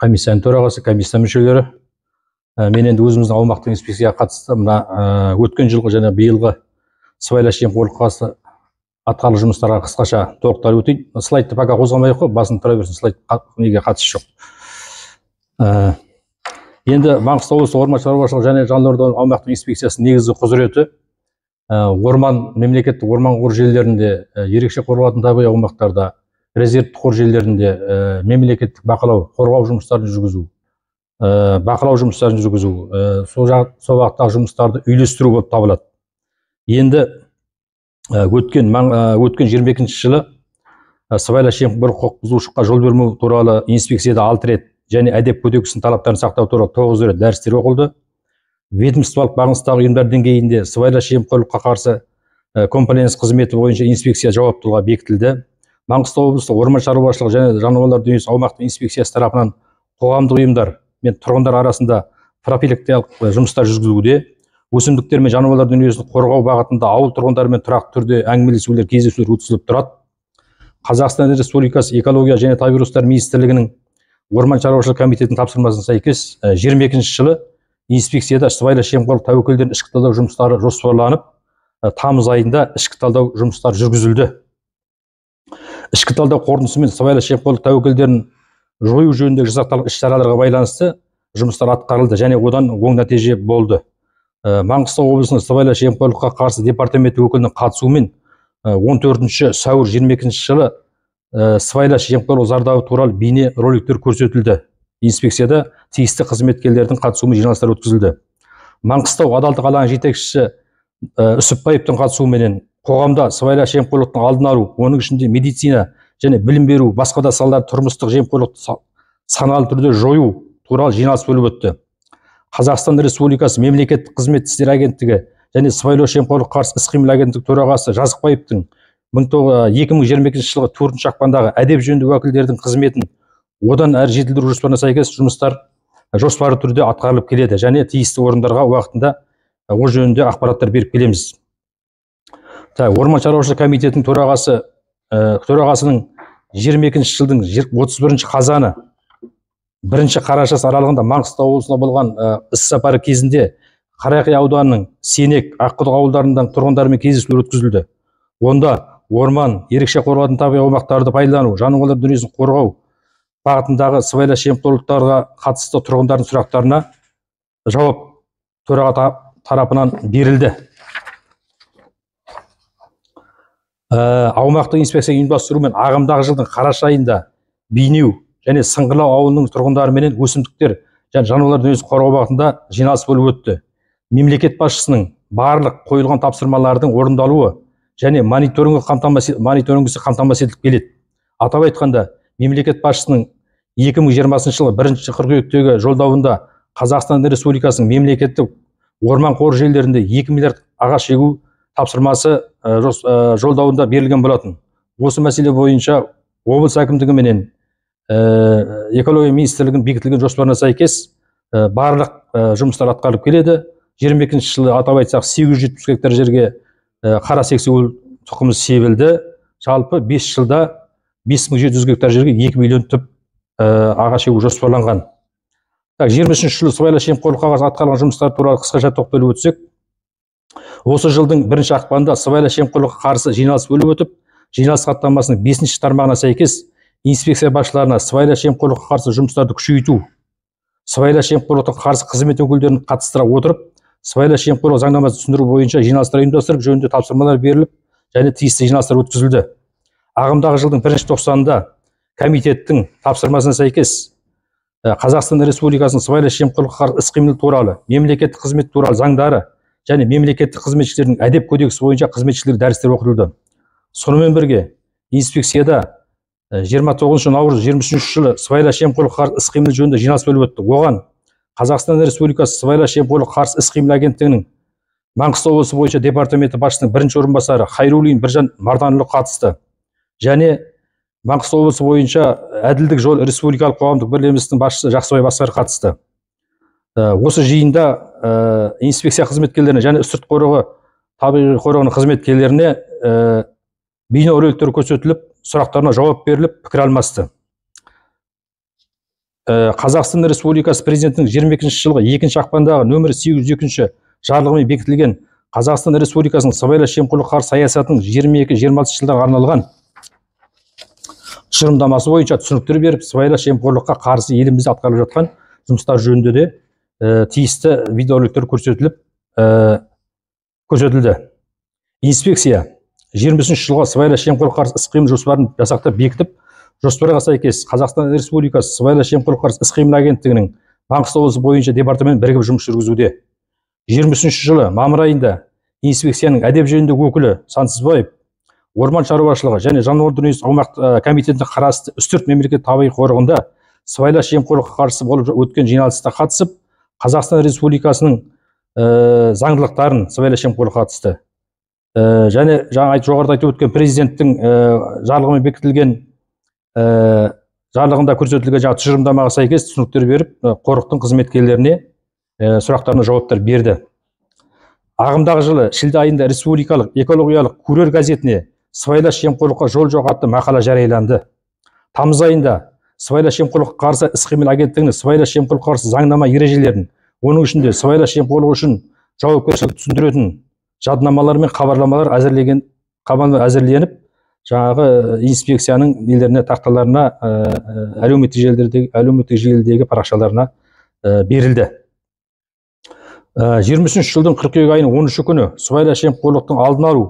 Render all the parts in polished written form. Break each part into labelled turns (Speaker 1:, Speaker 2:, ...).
Speaker 1: Комиссияның төрағасы, комиссия мүшелері, мен енді өзіміздің аумақтық инспекцияға қатысты мына өткен жылғы және биылғы сыбайлас жемқорлыққа қарсы атқарылған жұмыстарға қысқаша тоқталып өтейін. Слайдты пока қозғамай ақ қой, басын тұра берсін, слайд неге қатысы жоқ. Енді Маңғыстау облысы орман шаруашылығы және жануарлар аумақтық инспекциясының негізгі құзыреті орман, мемлекеттік орман қор желілерінде, ерекше қорғалатын табиғи аумақтарда, резервті қор желілерінде мемлекеттік бақылау, қорғау жұмыстарын жүргізу, бақылау жұмыстарын жүргізу, сол бағыттағы жұмыстарды үйлестіру болып табылады. Енді өткен 22 жылы сыбайлас жемқорлық құқық бұзушылыққа жол бермеу туралы инспекцияда 6 рет және әдеп кодексінің талаптарын сақтау туралы 9 рет дәрістер оқылды. Ведомстволық бағыныстағы ұйымдар деңгейінде сыбайлас жемқорлыққа қарсы комплаенс қызметі бойынша инспекция жауаптылығы бекітілді. Маңғыстау облысы орман шаруашылығы және жануарлар дүниесі аумақтық инспекциясы тарапынан қоғамдық ұйымдар мен тұрғындар арасында профилактикалық жұмыстар жүргізілуде. Өсімдіктер мен жануарлар дүниесін қорғау бағытында ауыл тұрғындарымен тұрақты түрде әңгімелесулер, кездесулер өткізіліп тұрады. Қазақстан Республикасы экология және табиғи ресурстар министрлігінің орман шаруашылығы комитетінің тапсырмасына сәйкес 22 жылы инспекцияда сыбайлас жемқорлық тәуекелдерін ішкі талдау жұмыстары жоспарланып, тамыз айында ішкі талдау жұмыстары жүргізілді. Ішкі талдау қорытындысымен сыбайлас жемқорлық тәуекелдерін жою жөніндегі жасақталған іс-шараларға байланысты жұмыстар атқарылды және одан оң нәтиже болды. Маңғыстау облысының сыбайлас жемқорлыққа қарсы департаменті өкілінің қатысуымен 14 сәуір 22 жылы сыбайлас жемқорлық зардабы туралы бейне роликтер көрсетілді. Инспекцияда тиісті қызметкерлердің қатысуымен жиналыстар өткізілді. Маңғыстау адалдық алаңы жетекшісі Үсіпбаевтың қатысуыменен қоғамда сыбайлас жемқорлықтың алдын алу, оның ішінде медицина және білім беру, басқа да салаларда тұрмыстық жемқорлықты саналы түрде жою туралы жиналыс болып өтті. Қазақстан Республикасы мемлекеттік қызмет істері агенттігі және сыбайлас жемқорлыққа қарсы іс-қимыл агенттігі төрағасы Жазықбаевтың 2022 жылғы 4 ақпандағы әдеп жөніндегі уәкілдердің қызметін одан әрі жетілдіру жоспарына сәйкес жұмыстар жоспарлы түрде атқарылып келеді және тиісті орындарға уақытында ол жөнінде ақпараттар беріп келеміз. Орман шаруашылығы комитетінің төрағасының 22 жылдың 31 қазаны 1 қарашасы аралығында Маңғыстау облысында болған іс-сапары кезінде Қарақия ауданының Сенек, Аққұдық ауылдарының тұрғындарымен кездесулер өткізілді. Онда орман, ерекше қорғалатын табиғи аумақтарды пайдалану, жануарлар дүниесін қорғау бағытындағы сыбайлас жемқорлықтарға қатысты тұрғындардың сұрақтарына жауап төраға тарапынан берілді. Аумақтық инспекция ұйымдастыруымен ағымдағы жылдың қараша айында Бейнеу және Сыңғырлау ауылының тұрғындарыменен өсімдіктер және жануарлар дүниесін қорғау бағытында жиналыс болып өтті. Мемлекет басшысының барлық қойылған тапсырмалардың орындалуы және мониторингісі қамтамасыз етіліп келеді. Атап айтқанда, мемлекет басшысының 2020 жылы 1 қыркүйектегі жолдауында Қазақстан Республикасының мемлекеттік орман қоры желілерінде 2 миллиард ағаш егу тапсырмасы жолдауында берілген болатын. Осы мәселе бойынша облыс әкімдігі менен экология министрлігінің бекітілген жоспарына сәйкес барлық жұмыстар атқарылып келеді. 22 жылы атап айтсақ 870 гектар жерге қара сексеуіл тұқымы себілді. Жалпы 5 жылда 5700 гектар жерге 2 миллион түп ағаш егу жоспарланған. 23 жылы сыбайлас жемқорлыққа қарсы атқарылған жұмыстар туралы қысқаша тоқталып өтсек, осы жылдың 1 ақпанында сыбайлас жемқорлыққа қарсы жиналыс болып өтіп, жиналыс хаттамасының 5 тармағына сәйкес инспекция басшыларына сыбайлас жемқорлыққа қарсы жұмыстарды күшейту, сыбайлас жемқорлыққа қарсы қызмет өкілдерін қатыстыра отырып, сыбайлас жемқорлық заңнамасын түсіндіру бойынша жиналыстар ұйымдастырып, жөнінде тапсырмалар беріліп және тиісті жиналыстар өткізілді. Ағымдағы жылдың 1 тоқсанында комитеттің тапсырмасына сәйкес Қазақстан Республикасының сыбайлас жемқорлыққа қарсы іс-қимыл туралы, мемлекеттік қызмет туралы заңдары және мемлекеттік қызметшілердің әдеп кодексі бойынша қызметшілер дәрістер оқытылды. Сонымен бірге инспекцияда 29 наурыз 23 жылы сыбайлас жемқорлыққа қарсы іс-қимыл жөнінде жиналыс болып өтті. Оған Қазақстан Республикасы сыбайлас жемқорлыққа қарсы іс-қимыл агенттігінің Маңғыстау облысы бойынша департаменті басшысының бірінші орынбасары Хайруллин Біржан Марданұлы қатысты. Және Маңғыстау облысы бойынша Әділдік жол республикалық қоғамдық бірлестігінің басшысы Жақсыбай Басқар қатысты. Осы жиында инспекция қызметкерлеріне және Үстірт қорығы табиғи қорығының қызметкерлеріне бейнероликтер көрсетіліп, сұрақтарына жауап беріліп, пікір алмасты. Қазақстан Республикасы Президентінің 22 жылғы 2 ақпандағы нөмірі 802 жарлығымен бекітілген Қазақстан Республикасының сыбайлас жемқорлыққа қарсы саясатының 22-26 жылдарға арналған тұжырымдамасы бойынша түсініктер беріп, сыбайлас жемқорлыққа қарсы елімізде атқарылып жатқан жұмыстар жөнінде де тиісті видеороликтер көрсетілді. Инспекция 23 жылға сыбайлас жемқорлыққа қарсы іс-қимыл жоспарын жасақтап бекітіп, жоспарға сәйкес Қазақстан Республикасы сыбайлас жемқорлыққа қарсы іс-қимыл агенттігінің Маңғыстау облысы бойынша департаменті бірігіп жұмыс жүргізуде. 23 жылы мамыр айында инспекцияның әдеп жөніндегі өкілі Сансызбаев орман шаруашылығы және жануарлар дүниесі аумақтық комитетіне қарасты Үстірт мемлекеттік табиғи қорығында сыбайлас жемқорлыққа қарсы болып өткен жиналысқа қатысып, Қазақстан Республикасының заңдылықтарын сыбайлас жемқорлыққа қатысты және жаңа жоғарыда айтып өткен президенттің жарлығымен бекітілген жарлығында көрсетілген жаңа тұжырымдамаға сәйкес түсініктер беріп, қорықтың қызметкерлеріне сұрақтарына жауаптар берді. Ағымдағы жылы шілде айында республикалық экологиялық Курьер газетіне сыбайлас жемқорлыққа жол жоқ атты мақала жарияланды. Тамыз айында сыбайлас жемқорлыққа қарсы іс-қимыл агенттігінің сыбайлас жемқорлыққа қарсы заңнама ережелерін, оның ішінде сыбайлас жемқорлық үшін жауапкершілік түсіндіретін жадынамалар мен хабарламалар әзірленіп, жаңағы инспекцияның нелеріне, тақталарына, әлеуметтік желідегі парақшаларына берілді. 23 жылдың қыркүйек айының 13 күні сыбайлас жемқорлықтың алдын алу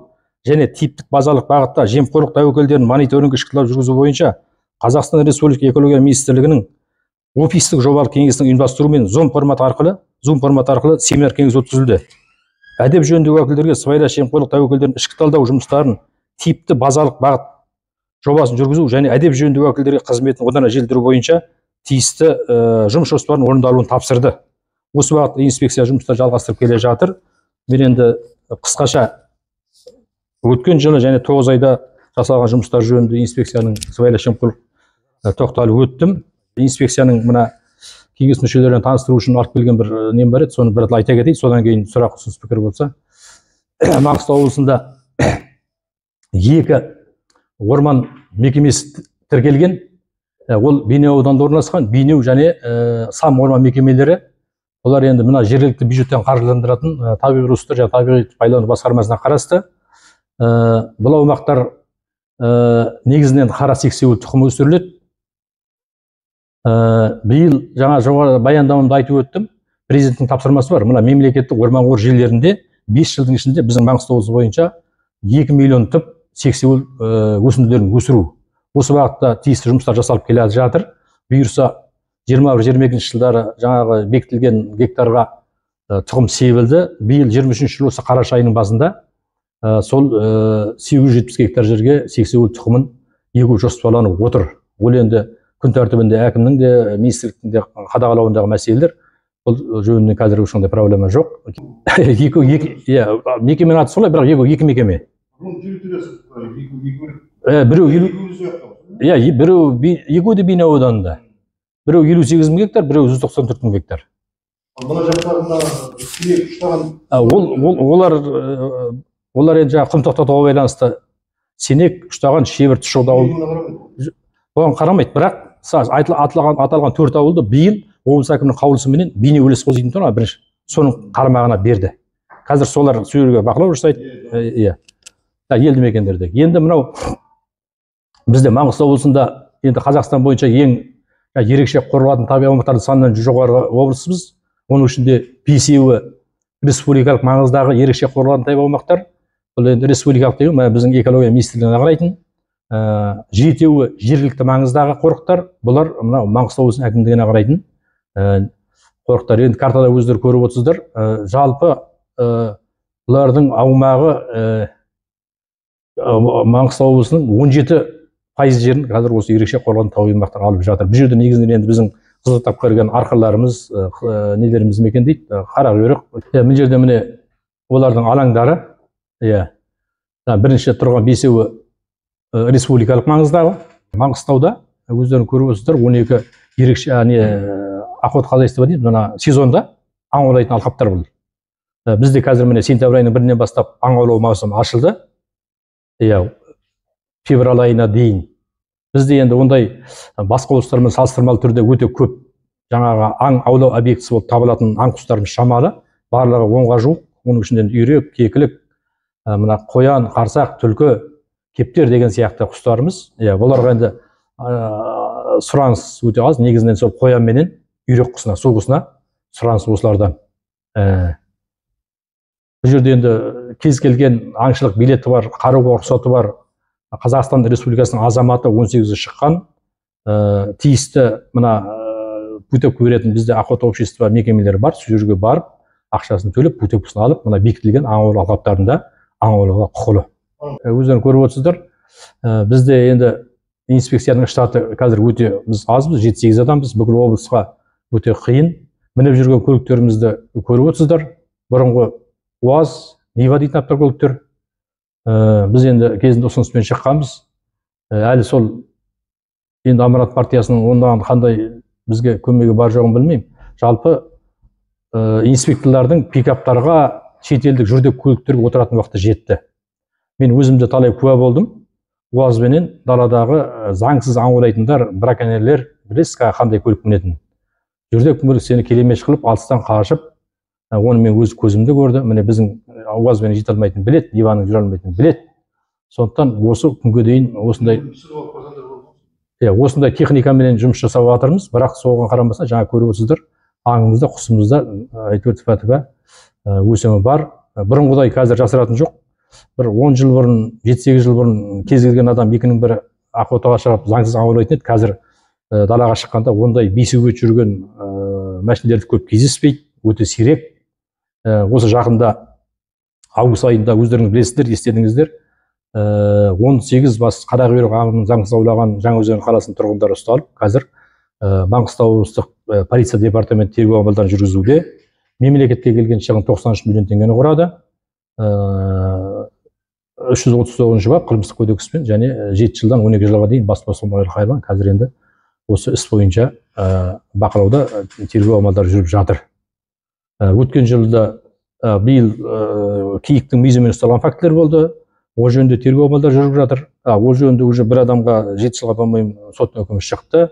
Speaker 1: және типтік базалық бағытта жемқорлық тәуекелдерін мониторинг ішкі жүргізу бойынша Қазақстан Республикасы Экология министрлігінің офистік жобалық кеңесінің ұйымдастыруымен Zoom форматы арқылы семинар кеңес өткізілді. Әдеп жөніндегі уәкілдерге сыбайлас жемқорлық тәуекелдерін ішкі талдау жұмыстарын типті базалық бағыт жобасын жүргізу және әдеп жөніндегі уәкілдерге қызметін одан әрі жетілдіру бойынша тиісті жұмыс жоспарының орындалуын тапсырды. Осы бағытта инспекция жұмыстар жалғастырып келе жатыр. Мен енді қысқаша өткен жылы және 9 айда жасалған жұмыстар жөнінде инспекцияның сыбайлас жемқорлық тоқталып өттім. Инспекцияның мына кеңес мүшелерін таныстыру үшін алып келген бір нем бар еді, соны бір айта кетейін, содан кейін сұрақ, ұсыныс, пікір болса. Маңғыстау облысында 2 орман мекемесі тіркелген. Ол Бейнеу ауданында орналасқан Бейнеу және Сам орман мекемелері. Олар енді мына жергілікті бюджеттен қаржыландыратын табиғи ресурстар және табиғи пайдалану басқармасына қарасты. Бұл аумақтар негізінен қара сексеуіл тұқымы өсіріледі. Биыл жаңа жоғары баяндамамда айтып өттім, президенттің тапсырмасы бар. Мына мемлекеттік орман қоры жерлерінде 5 жылдың ішінде біздің Маңғыстау облысы бойынша 2 миллион түп сексеуіл өсімдіктерін өсіру. Осы бағытта тиісті жұмыстар жасалып келе жатыр. Бұйырса 21-22 жылдары жаңағы бекітілген гектарға тұқым себілді. Биыл 23 жыл осы қараша айының басында сол 870 гектар жерге сексеуіл тұқымын егу жоспарланып отыр. Ол енді күн тәртібінде әкімнің де, министрліктің де қадағалауындағы мәселелер. Бұл жөнінде қазір ешқандай проблема жоқ. Екі мекеменің аты солай, бірақ екі мекеме. Біреу екеуі де Бейнеу ауданында. Біреу 58 мың гектар, біреу 194 мың гектар.
Speaker 2: Мына жақтағы мына сирек ұштаған
Speaker 1: олар енді жаңағы құм тоқтатуға байланысты сенек ұштаған шебір тұщығды ауыл оған қарамайды, бірақ аталған 4 ауылды биыл облыс әкімінің қаулысыменен Бейнеу лесхоз дейтін тұр, бірінші соның қарамағына берді. Қазір солар сол жерге бақылау жасайды. Иә, елді мекендерде. Енді мынау бізде Маңғыстау облысында енді Қазақстан бойынша ең ерекше қорғалатын табиғи аумақтардың санынан жоғарғы облысымыз. Оның ішінде 5-еуі республикалық маңыздағы ерекше қорғалатын табиғи аумақтар. Бұл енді республикалық деген біздің экология министрлігіне қарайтын. 7-еуі жергілікті маңыздағы қорықтар. Бұлар мынау Маңғыстау облысының әкімдігіне қарайтын қорықтар. Енді картада өздері көріп отырсыздар. Жалпы бұлардың аумағы Маңғыстау облысының 17% жерін қазір осы ерекше қорғалатын табиғи аумақтар алып жатыр. Бұл жерде негізінен енді біздің қызылтап көрген арқаларымыз, нелеріміз мекендейді, қарақұйрық. Мына жерде міне олардың алаңдары. Бірінші тұрған 5-еуі республикалық маңыздағы. Маңғыстауда өздерің көріп отырсыздар, 12 ерекше охот хозяйство дейді, мына сезонда аң аулайтын алқаптар бұл. Бізде қазір міне сентябрь айының 1-інен бастап аң аулау маусымы ашылды. Февраль айына дейін. Бізде енді ондай басқа облыстармен салыстырмалы түрде өте көп жаңағы аң аулау объектісі болып табылатын аң құстарымыз шамалы, барлығы 10-ға жуық. Оның ішінде үйрек, кекілік, мына қоян, қарсақ, түлкі, кептер деген сияқты құстарымыз. Иә, оларға енді сұраныс өте аз. Негізінен сол қоян менен үйрек құсына, су құсына сұраныс осылардан. Бұл жерде енді кез келген аңшылық билеті бар, қаруға рұқсаты бар Қазақстан Республикасының азаматы 18-і шыққан, тиісті мына путевка беретін бізде охота общество мекемелері бар, сол жерге барып ақшасын төлеп путевкасын алып, мына бекітілген аң аулау алқаптарында аң аулауға құқылы. Өздерің көріп отырсыздар, бізде енді инспекцияның штаты қазір өте біз азбыз, 7-8 адамбыз, бүкіл облысқа өте қиын. Мініп жүрген көліктерімізді көріп отырсыздар, бұрынғы УАЗ, Нива дейтін автокөліктер. Біз енді кезінде ұсыныспен шыққанбыз. Әлі сол енді Аманат партиясының ондан қандай бізге көмегі бар жоғын білмеймін. Жалпы инспекторлардың пикаптарға, шетелдік жүрдек көліктерге отыратын уақыты жетті. Мен өзім де талай куә болдым. УАЗбенен даладағы заңсыз аң аулайтындар, браконьерлер, білесіз қандай көлік мінетінін. Жүрдек көлік сені келемеж қылып алыстан қашып, оны мен өз көзімді көрдім. Міне біздің УАЗбен жете алмайтынын біледі, Ниваның жүре алмайтынын біледі. Сондықтан осы күнге дейін осындай осындай техникаменен жұмыс жасап жатырмыз. Бірақ соған қарамастан жаңа көріп отырсыздар, аңымызда, құсымызда әйтеуір тіпа-тіпа өсімі бар. Бұрынғыдай қазір жасыратын жоқ. Бір 10 жыл бұрын, 7-8 жыл бұрын кез келген адам екінің бірі охотаға шығып заңсыз аң аулайтын еді. Қазір далаға шыққанда ондай бесеуге жүрген мәшинелерді көп кездеспейді, өте сирек. Осы жақында август айында өздеріңіз білесіздер, естідіңіздер, 18 бас қарақұйрық аңын заңсыз аулаған Жаңаөзен қаласының тұрғындары ұсталып, қазір Маңғыстау облыстық полиция департаменті тергеу амалдарын жүргізуде. Мемлекетке келген шығын 93 миллион теңгені құрады. 339 бап қылмыстық кодекспен және 7 жылдан 12 жылға дейін бас бостандығынан айырылған. Қазір енді осы іс бойынша бақылауда тергеу амалдары жүріп жатыр. Өткен жылда биыл киіктің мүйізімен ұсталған фактілер болды. Ол жөнінде тергеу амалдары жүріп жатыр. Ол жөнінде уже бір адамға 7 жылға, по-моему, соттың үкімі шықты.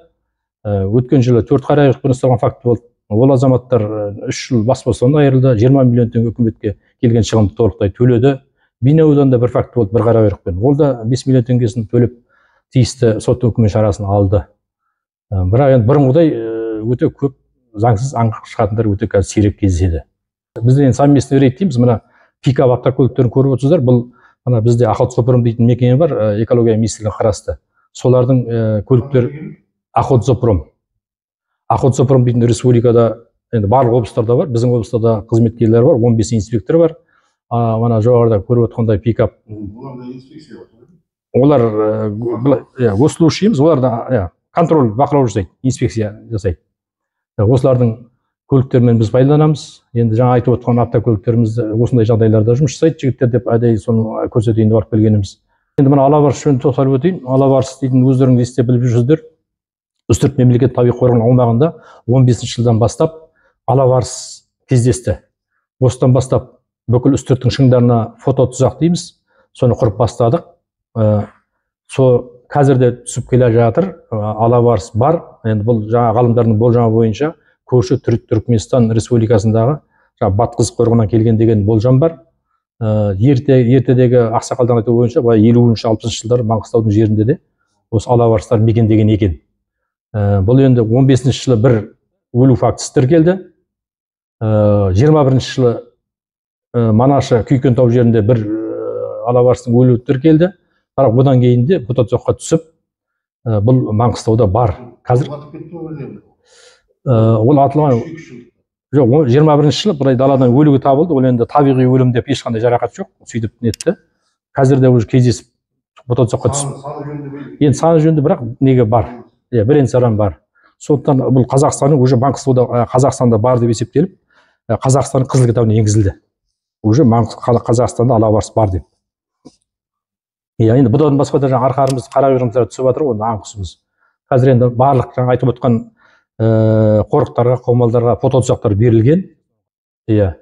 Speaker 1: Өткен жылы 4 қарақұйрықпен ұсталған факт болды. Ол азаматтар 3 жыл бас бостандығынан айырылды, 20 миллион теңге үкіметке келген шығынды толықтай төледі. Бейнеу ауданында бір факт болды, бір қарақұйрықпен. Ол да 5 миллион теңгесін төлеп тиісті соттың үкімі шарасын алды. Бірақ енді бұрынғыдай өте көп заңсыз аң шығатындар өте қазір сирек кездеседі. Біз енді совместный рейд дейміз. Мына пикап автокөліктерін көріп отырсыздар. Бұл мына бізде Охотзоопром дейтін мекеме бар, экология министрлігіне қарасты. Солардың көліктер Охотзоопром. Охотзоопром дейтін республикада енді барлық облыстарда бар, біздің облыста да қызметкерлер бар, 15 инспектор бар. Мына жоғарыда көріп отырғандай пикап.
Speaker 2: Оларда инспекция бар.
Speaker 1: Олар госслужащийміз, олар да контроль, бақылау жасайды, инспекция жасайды. Осылардың көліктермен біз пайдаланамыз. Енді жаңа айтып отқан автокөліктеріміз осындай жағдайларда жұмыс жасайды жігіттер деп әдейі соны көрсетейін деп алып келгеніміз. Енді мына алабарыс жөнінде тоқталып өтейін. Алабарыс дейтін өздеріңіз есте біліп жүрсіздер. Үстірт мемлекеттік табиғи қорығының аумағында 15 жылдан бастап алабарыс кездесті. Осыдан бастап бүкіл Үстірттің шыңдарына фототұзақ дейміз, соны құрып бастадық. Со қазір де түсіп келе жатыр, алабарыс бар. Енді бұл жаңа ғалымдардың болжамы бойынша көрші Түркменстан Республикасындағы жаңа Батқыз қорығынан келген деген болжам бар. Ертедегі ақсақалдан айту бойынша былай 50-60 жылдары Маңғыстаудың жерінде де осы алабарыстар мекендеген екен. Бұл енді 15 жылы бір өлу фактісі тіркелді. 21 жылы Манашы Күйкентау жерінде бір алабарыстың өлуі тіркелді. Бірақ одан кейін де фототұзаққа түсіп, бұл Маңғыстауда бар. Қазір ол атылған жоқ, 21 жылы былай даладан өлігі табылды. Ол енді табиғи өлім деп ешқандай жарақат жоқ, сөйтіп нетті. Қазір де уже кездесіп фототұзаққа түсіп. Енді саны жөнді, бірақ неге бар? Иә, бірен-саран бар. Сондықтан бұл Қазақстанның уже Маңғыстауда, Қазақстанда бар деп есептеліп, Қазақстанның қызыл кітабына енгізілді. Уже Қазақстанда алабарыс бар деп. Иә, енді бұдан басқа да жаңа арқарымыз, қарақұйрығымыз түсіп жатыр ғой, аң құсымыз. Қазір енді барлық жаңа айтып отқан қорықтарға, қаумалдарға фототұзақтар берілген. Иә.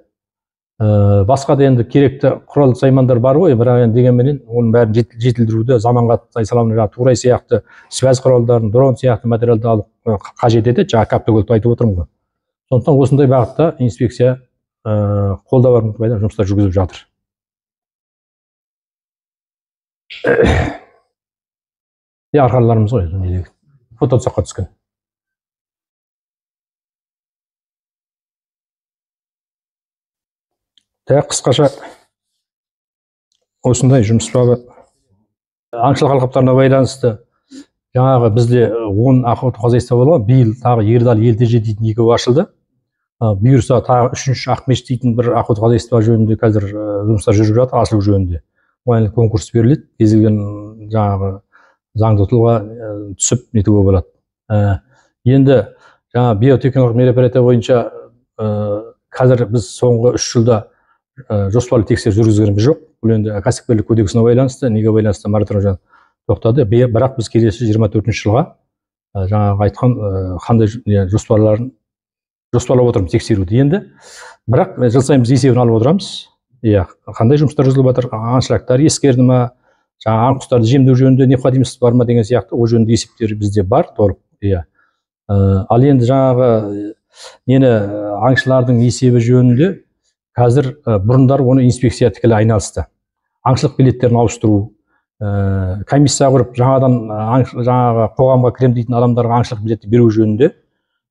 Speaker 1: Басқа да енді керекті құрал саймандар бар ғой, бірақ енді дегенменен оның бәрін жетілдіруді заманға сай саламын, жаңағы Турай сияқты связь құралдарын, дрон сияқты материалды алып қажет етеді, жаңағы каптокөлді айтып отырмын ғой. Сондықтан осындай бағытта инспекция қолда бар мүмкіндікті жұмыстар жүргізіп жатыр. Арқарларымыз ғой, фототұзаққа түскен. Қысқаша осындай жұмыс бабы. Аңшылық алқаптарына байланысты жаңағы бізде 10 охота хозяйство болған, биыл тағы Ердал Елтеже дейтін екеуі ашылды. Бұйырса тағы үшінші Ақмешіт дейтін бір охота хозяйство жөнінде қазір жұмыстар жүріп жатыр, ашылу жөнінде. Оған конкурс беріледі, кез келген жаңағы заңды тұлға түсіп нетуге болады. Енді жаңа биотехнологиялық мероприятие бойынша қазір біз соңғы 3 жылда жоспарлы тексеріс жүргізгеніміз жоқ. Бұл енді кәсіпкерлік кодексіне байланысты, неге байланысты мораторий тоқтады. Бірақ біз келесі 24 жылға жаңағы айтқан қандай жоспарларын жоспарлап отырмыз тексеруді. Енді бірақ жыл сайын біз есебін алып отырамыз. Иә, қандай жұмыстар жүргізіліп жатыр, аңшылықтар ескерді ма, жаңағы аң құстарды жемдеу жөнінде необходимость бар ма деген сияқты, ол жөнінде есептер бізде бар толық. Иә. Ал енді жаңағы нені аңшылардың есебі жөнінде қазір бұрындары оны инспекция тікелей айналысты. Аңшылық билеттерін ауыстыру, комиссия құрып жаңадан жаңағы қоғамға кірем дейтін адамдарға аңшылық билетті беру жөнінде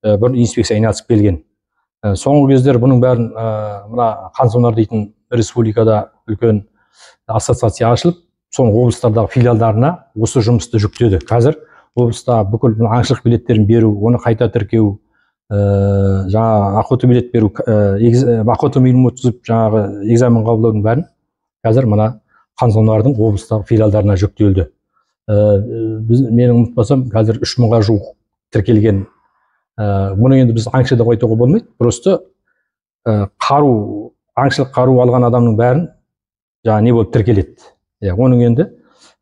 Speaker 1: бұрын инспекция айналысып келген. Соңғы кездері бұның бәрін мына қансонар дейтін республикада үлкен ассоциация ашылып, соның облыстардағы филиалдарына осы жұмысты жүктеді. Қазір облыста бүкіл аңшылық билеттерін беру, оны қайта тіркеу, жаңағы охота билет беру, охота минимум өткізіп жаңағы экзамен қабылдаудың бәрін қазір мына қансонардың облыстағы филиалдарына жүктелді. Мен ұмытпасам, қазір 3000-ға жуық тіркелген. Мұны енді біз аңшы деп айтуға болмайды, просто қару, аңшылық қару алған адамның бәрін жаңа не болып тіркеледі. Оның енді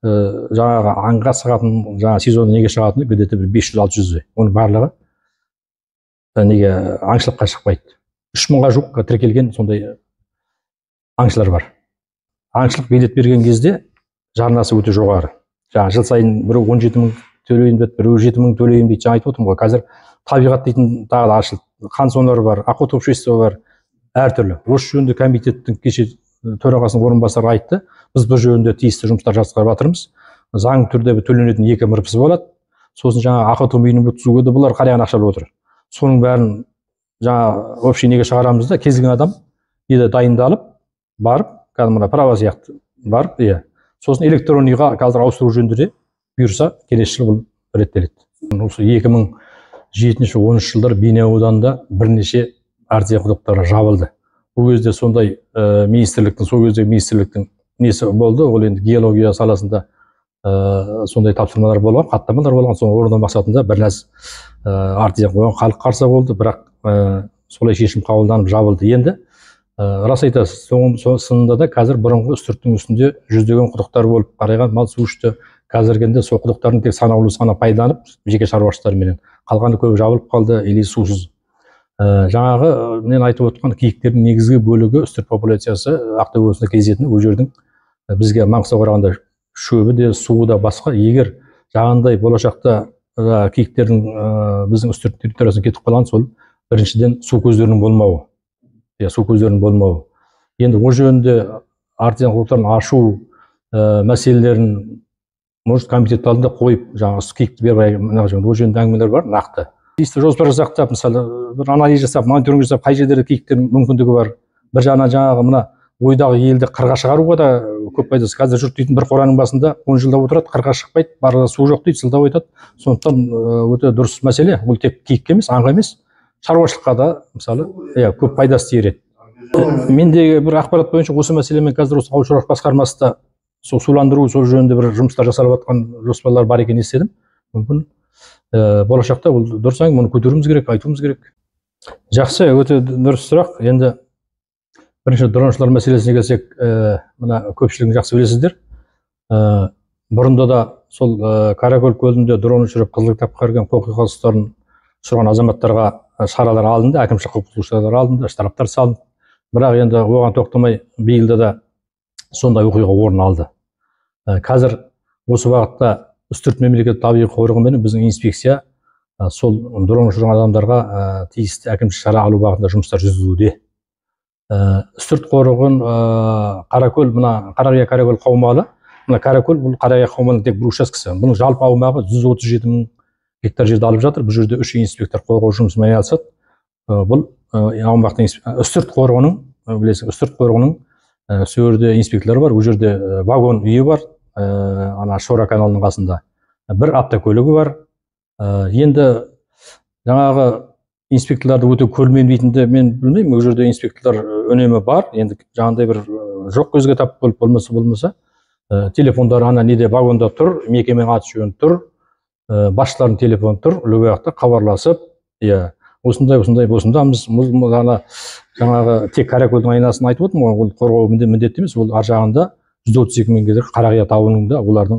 Speaker 1: жаңағы аңға шығатын, жаңа сезонда неге шығатыны где-то бір 500-600-дей. Оның барлығы неге аңшылыққа шықпайды. 3000-ға жуық тіркелген сондай аңшылар бар. Аңшылық билет берген кезде жарнасы өте жоғары. Жаңа жыл сайын біреу 17 мың төлеймін дейді, біреу 7 мың төлеймін дейді, жаңа айтып отырмын ғой. Қазір табиғат дейтін тағы да ашылды. Қансонар бар, охота общество бар, әртүрлі. Осы жөнінде комитеттің кеше төрағасының орынбасары айтты. Біз бұл жөнінде тиісті жұмыстар жасап жатырмыз. Заңды түрде төленетін 2 МРП болады. Сосын жаңа охота минимум өткізуге де бұлар қараған ақша алып отыр. Соның бәрін жаңа общий неге шығарамыз да, кез келген адам неде дайындалып барып, кәдімгі мына права сияқты барып, иә. Сосын электронныйға қазір ауыстыру жөнінде де бұйырса келесі жылы бұл реттеледі. Осы 2007-13 жылдар Бейнеу ауданында бірнеше артезиан құдықтары жабылды. Бұл кезде сондай министрліктің, сол кезде министрліктің несі болды, ол енді геология саласында сондай тапсырмалар болған, хаттамалар болған, соны орындау мақсатында біраз артезиан қойған халық қарсы болды, бірақ солай шешім қабылданып жабылды. Енді рас айтасыз, сынында да қазір бұрынғы үстірттің үстінде жүздеген құдықтар болып қарайған мал су ішті. Қазіргі енді сол құдықтардың тек санаулысы ғана пайдаланып, жеке шаруашылықтарменен қалғаны көбі жабылып қалды или сусыз. Жаңағы мен айтып отқан киіктердің негізгі бөлігі үстірт популяциясы Ақтөбе облысында кездесетін, ол жердің бізге Маңғыстауға қарағанда шөбі де суы да басқа. Егер жаңағындай болашақта киіктердің біздің үстірт территориясына кетіп қалған, сол біріншіден су көздерінің болмауы. Иә, су көздерінің болмауы. Енді ол жөнінде артезиан құдықтарын ашу мәселелерін может комитет алдында қойып, жаңағы киікті беріп, ол жөнінде әңгімелер бар нақты. Тиісті жоспар жасақтап, мысалы, бір анализ жасап, мониторинг жасап, қай жерлерде киіктердің мүмкіндігі бар. Бір жағынан жаңағы мына ойдағы елді қырға шығаруға да көп пайдасы. Қазір жұрт дейтін бір қораның басында 10 жылда отырады, қырға шықпайды, барлығы су жоқ дейді, сылтау айтады. Сондықтан өте дұрыс мәселе. Бұл тек киікке емес, аңға емес, шаруашылыққа да, мысалы, иә, көп пайдасы тиер еді. Мендегі бір ақпарат бойынша осы мәселемен қазір осы ауыл шаруашылық басқармасы да сол суландыру, сол жөнінде бір жұмыстар жасалып жатқан жоспарлар бар екенін естідім. Мүмкін болашақта ол дұрыс әңгіме, мұны көтеруіміз керек, айтуымыз керек. Жақсы, өте дұрыс сұрақ. Енді бірінші дроншылар мәселесіне келсек, мына көпшілігін жақсы білесіздер. Бұрында да сол Қаракөл көлінде дрон ұшырып, Қызыл кітапқа кірген құқық құстарын ұшырған азаматтарға шаралар алынды, әкімшілік құқық бұзушылар алынды, штрафтар салынды. Бірақ енді оған тоқтамай биылда да сондай оқиға орын алды. Қазір осы бағытта Үстірт мемлекеттік табиғи қорығы біздің инспекция сол дрон ұшырған адамдарға тиісті әкімшілік шара алу бағытында жұмыстар жүргізілуде. Үстірт қорығын Қаракөл, мына Қарақия Қаракөл қаумалы, мына Қаракөл бұл Қарақия қаумалының тек бір учаскесі. Бұның жалпы аумағы 137 мың гектар жерді алып жатыр. Бұл жерде 3 инспектор қорғау жұмысымен айналысады. Бұл аумақтың Үстірт қорығының, білесің, Үстірт қорығының сол жерде инспекторлар бар, ол жерде вагон үйі бар, ана Шора каналының қасында бір автокөлігі бар. Енді жаңағы инспекторларды өте көрмеймін дейтінді мен білмеймін, ол жерде инспекторлар үнемі бар. Енді жаңағындай бір жоқ көзге тап болып болмаса, телефондары ана неде вагонда тұр, мекеменің аты жөні тұр, басшылардың телефоны тұр, любой уақытта хабарласып, иә, осындай осындай осындамыз. Ана жаңағы тек Қаракөлдің айналасын айтып отырмын ғой, ол қорғау міндетті емес, ол ар жағында 132 мың гектар Қарақия тауының да олардың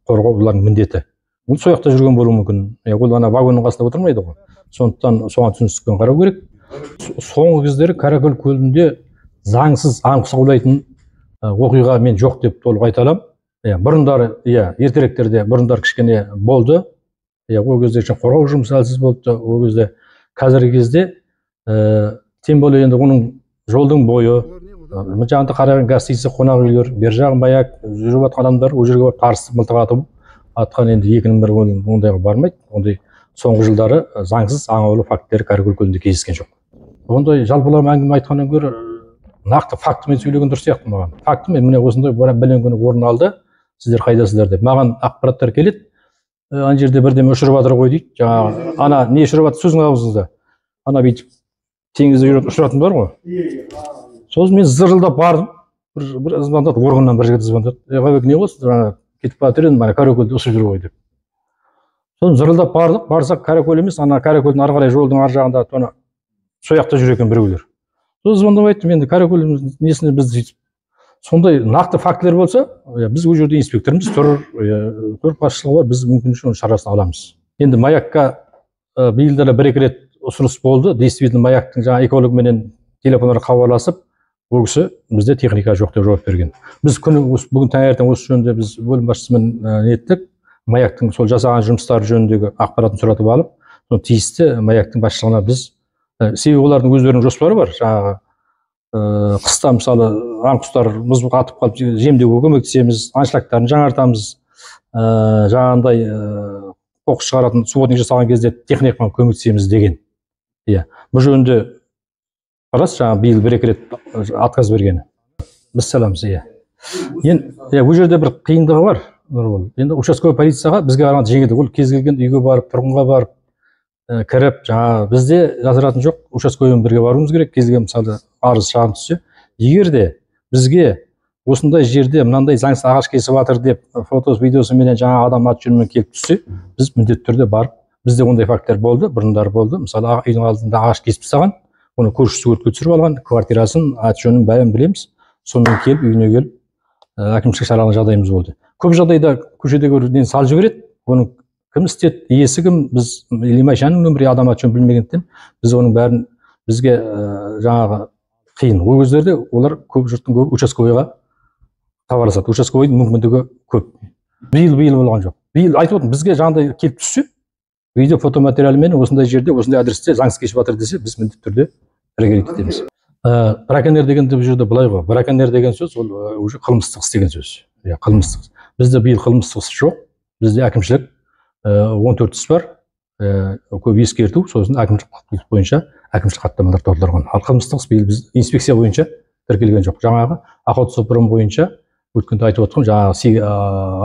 Speaker 1: қорғау олардың міндеті. Ол сол жақта жүрген болуы мүмкін. Ол ана вагонның қасында отырмайды ғой. Сондықтан соған түсіністікпен қарау керек. Соңғы кездері Қаракөл көлінде заңсыз аң құс аулайтын оқиға мен жоқ деп толық айта аламын. Бұрындары, ертеректерде бұрындары кішкене болды. Ол кезде қорғау жұмысы әлсіз болды. Ол кезде, қазіргі кезде, тем более енді оның жолдың бойы, мына жағында қараған гостиница, қонақ үйлер, бер жағын маяк, жүріп жатқан адамдар ол жерге барып қарсы мылтық атып атқан, енді екінің бірі ондайға бармайды. Ондай соңғы жылдары заңсыз аң аулау фактілері Қаракөл көлінде кездескен жоқ. Ондай жалпылама әңгіме айтқаннан гөрі нақты фактімен сөйлеген дұрыс сияқты маған. Фактімен міне осындай білген күні орын алды, сіздер қайдасыздар деп. Маған ақпараттар келеді, ана жерде бірдеме ұшырып жатыр ғой дейді. Жаңағы ана не ұшырып жатыр сөздің аузыңызда. Ана бүйтіп теңізде ұшыратын бар ғой. Сосын мен зырылдап бардым. Бір звондады, органнан бір жігіт звондады. Ғабек, не болды? Жаңа кетіп бара жатыр едім, ана Қаракөлде ұшып жүр ғой деп. Сосын зырылдап бардық, барсақ Қаракөл емес, ана Қаракөлдің ары қарай жолдың ар жағында ана сол жақта жүр екен біреулер. Сосын звондап айттым, енді Қаракөл несіне біз сөйтіп сондай нақты фактілер болса, біз ол жерде инспекторымыз тұр, қорық басшылығы бар, біз мүмкіншілік оның шарасын аламыз. Енді маякка биыл да бір-екі рет ұсыныс болды. Действительно маяктың жаңа экологменен телефон арқылы хабарласып, ол кісі бізде техника жоқ деп жауап берген. Біз күні бүгін таңертең осы жөнінде біз бөлім басшысымен неттік. Маяктың сол жасаған жұмыстары жөніндегі ақпаратын сұратып алып, соны тиісті маяктың басшылығына біз, себебі олардың өздерінің жоспары бар. Жаңағы қыста мысалы аң құстар мұз қатып қалып жемдеуге көмектесеміз, аншлагтарын жаңартамыз, жаңағындай қоқыс шығаратын субботник жасаған кезде техникаға көмектесеміз деген. Иә, бұл жөнінде рас, жаңа биыл бір-екі рет отказ бергені. Біз саламыз, иә. Енді ол жерде бір қиындығы бар, Нұрбол. Енді участковый полицияға бізге қарағанда жеңілдік. Ол кез келген үйге барып, тұрғынға барып, кіріп, жаңа бізде жасыратын жоқ, участковыймен бірге баруымыз керек. Кез келген мысалы арыз шағым түссе, егер де бізге осындай жерде мынандай заңсыз ағаш кесіп жатыр деп фотосы, видеосыменен жаңа адам аты жөнімен келіп түссе, біз міндетті түрде барып, бізде ондай фактілер болды, бұрындары болды. Мысалы үйдің алдында ағаш кесіп тастаған, оны көршісі өртке түсіріп алған, квартирасын, аты жөнін бәрін білеміз. Сонымен келіп, үйіне келіп, әкімшілік шаралы жағдайымыз болды. Көп жағдайда көшедегі өртен салып жібереді, оның кім істеді, иесі кім, біз машинаның нөмірі, адам аты жөнін білмегендіктен біз оның бәрін бізге жаңағы қиын. Ол кездерде олар көп жұрттың көбі участковыйға хабарласады. Участковыйдың мүмкіндігі көп. Биыл болған жоқ. Биыл айтып отырмын, бізге жаңағыдай келіп түссе, видео фотоматериалмен осындай жерде, осындай адресте заңсыз кесіп жатыр десе, біз міндетті түрде әрекет етеміз. Браконьер деген бұл жерде былай ғой. Браконьер деген сөз ол уже қылмыстық іс деген сөз. Иә, қылмыстық. Бізде биыл қылмыстық іс жоқ. Бізде әкімшілік 14 іс бар. Көп ескерту, сосын әкімшілік құқық бойынша әкімшілік хаттамалар толтырылған. Ал қылмыстық іс биыл біз инспекция бойынша тіркелген жоқ. Жаңағы Охотсопром бойынша өткенде айтып отырмын, жаңағы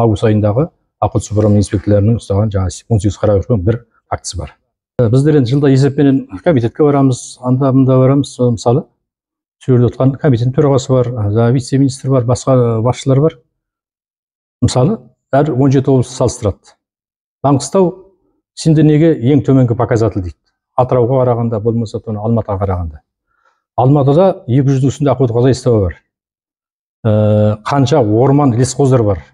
Speaker 1: август айындағы Охотсопром инспекторларының ұстаған жаңағы 18 қарақшының бір фактісі бар. Біздер енді жылда есеппенен комитетке барамыз, анда мында барамыз. Мысалы, сол жерде отырған комитеттің төрағасы бар, вице-министр бар, басқа басшылар бар. Мысалы, әр 17 облысты салыстырады. Маңғыстау сенде неге ең төменгі показатель дейді. Атырауға қарағанда, болмаса Алматыға қарағанда. Алматыда 200-дің үстінде охотхозяйство бар. Қанша орман лесхоздар бар.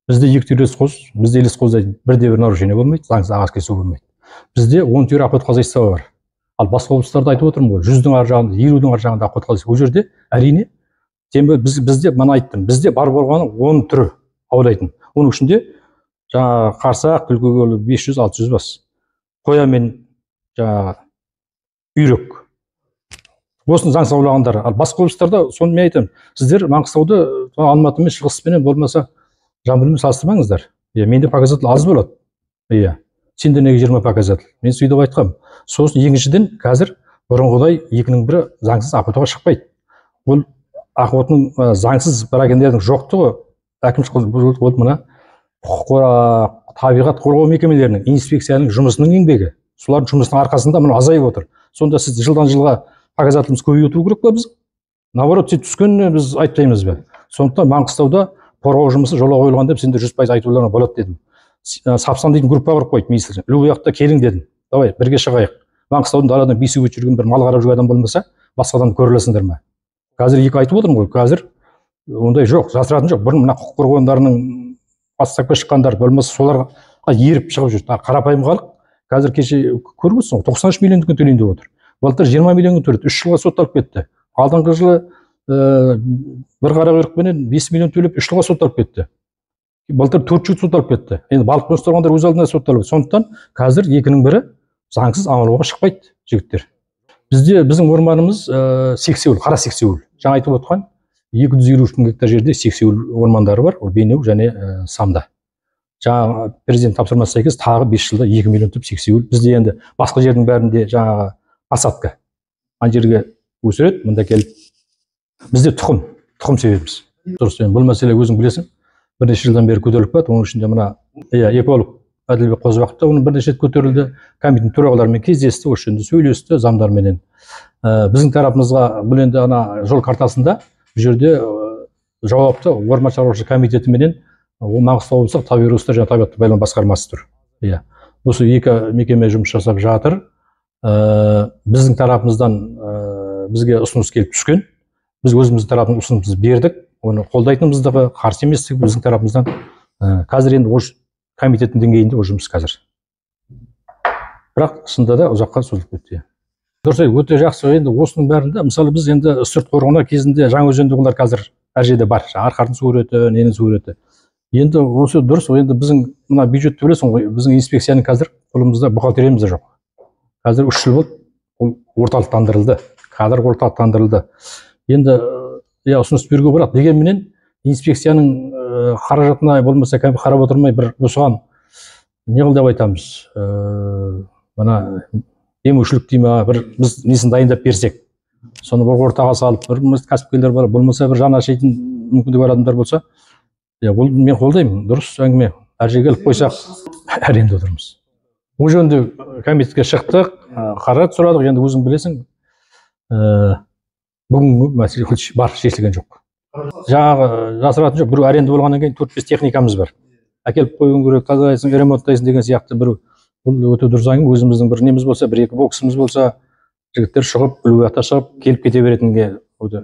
Speaker 1: Бізде 2 түйір лесхоз, бізде лесхозда бірде бір нарушение болмайды, заңсыз ағаш кесу болмайды. Бізде 10 түйір охотхозяйство бар. Ал басқа облыстарда айтып отырмын ғой, 100-дің ар жағында, 50-дің ар жағында охота қалай. Ол жерде әрине бізде мана айттым, бізде бар болғаны 10 түрі аулайтын. Оның ішінде жаңағы қарсақ, түлкі 500-600 бас. Қоян мен жаңағы үйрек. Осыны заңсыз аулағандар. Ал басқа облыстарда соны мен айтамын, сіздер Маңғыстауды Алматымен, Шығыспенен, болмаса Жамбылмен салыстырмаңыздар. Иә, менде показатель аз болады. Иә, сенде неге 20 показатель? Мен сөйтіп айтқанмын. Сосын екіншіден, қазір бұрынғыдай екінің бірі заңсыз охотаға шықпайды. Ол охотаның заңсыз браконьердің жоқтығы әкімшілік ол мына құқық табиғат қорғау мекемелерінің, инспекцияның жұмысының еңбегі. Солардың жұмысының арқасында мына азайып отыр. Сонда сіз жылдан жылға показателіміз көбейіп отыру керек па біз? Наоборот, сен түскеніне біз айтпаймыз бе? Сондықтан Маңғыстауда қорғау жұмысы жолға қойылған деп сендер 100% айтуларыңа болады дедім. Сапсан дейтін группа құрып қойды министр. Любой уақытта келің дедім. Давай бірге шығайық. Маңғыстаудың даладан бесеу өтіп жүрген бір мал қарап жүрген адам болмаса, басқа адамды көре аласыңдар ма? Қазір екі айтып отырмын ғой, қазір ондай жоқ, жасыратын жоқ. Бұрын мына құқық қорғау органдарының отставкаға шыққандар болмаса соларға еріп шығып жүрді. Қарапайым халық қазір кеше көріп отырсың ғой, 93 миллион теңге төлейін деп отыр. Былтыр 20 миллион төледі, 3 жылға сотталып кетті. Алдыңғы жылы бір қара құйрықпенен 5 миллион төлеп 3 жылға сотталып кетті. Былтыр 4 жігіт сотталып кетті. Енді балықпен ұсталғандар өз алдына сотталып. Сондықтан қазір екінің бірі заңсыз аң аулауға шықпайды жігіттер. Бізде біздің орманымыз сексеуіл, қара сексеуіл. Жаңа айтып отқан 253 мың гектар жерде сексеуіл ормандары бар, ол Бейнеу және Самда. Жаңа президент тапсырмасына сәйкес тағы 5 жылда 2 миллион түп сексеуіл. Бізде енді басқа жердің бәрінде жаңағы посадка. Ана жерге өсіреді, мында келіп. Бізде тұқым себебіміз. Дұрыс, енді бұл мәселе өзің білесің. Бірнеше жылдан бері көтеріліп барады. Оның ішінде мына эколог Әділбек Қозыбақов та оның бірнеше рет көтерілді. Комитеттің төрағаларымен кездесті, осы жерде сөйлесті замдарменен. Біздің тарапымызға бұл енді ана жол картасында бұл жерде жауапты орман шаруашылығы комитеті менен Маңғыстау облыстық табиғи ресурстар және табиғатты пайдалану басқармасы тұр. Иә. Осы екі мекеме жұмыс жасап жатыр. Біздің тарапымыздан бізге ұсыныс келіп түскен. Біз өзіміздің тарапымыздан ұсынысымызды бердік. Оны қолдайтынымызды, қарсы еместік біздің тарапымыздан. Қазір енді осы комитеттің деңгейінде ол жұмыс қазір. Бірақ шынында да ұзаққа созылып кетті. Дұрыс, өте жақсы. Енді осының бәрінде, мысалы, біз енді Үстірт қорығына кезінде Жаңаөзенде олар қазір әр жерде бар. Арқардың суреті, ненің суреті. Енді осы дұрыс, енді біздің мына бюджетті білесің ғой, біздің инспекцияның қазір қолымызда бухгалтериямыз да жоқ. Қазір 3 жыл болды, ол орталықтандырылды. Кадр орталықтандырылды. Енді ұсыныс беруге болады. Дегенменен инспекцияның қаражатына болмаса қарап отырмай бір осыған не қыл деп айтамыз. Мына демеушілік дей ма, бір біз несін дайындап берсек, соны бір ортаға салып, бір кәсіпкерлер бар, болмаса бір жаны ашитын мүмкіндігі бар адамдар болса, ол мен қолдаймын, дұрыс әңгіме. Әр жерге іліп қойсақ, әрең отырмыз. Ол жөнінде комитетке шықтық, қаражат сұрадық, енді өзің білесің, бүгінгі мәселе бар, шешілген жоқ. Жаңағы жасыратын жоқ, біреу аренда болғаннан кейін 4-5 техникамыз бар. Әкеліп қоюың керек, тазалайсың, ремонттайсың деген сияқты біреу. Бұл өте дұрыс әңгіме. Өзіміздің бір неміз болса, бір екі боксымыз болса, жігіттер шығып, үлгі шығып, келіп кете беретінге өте.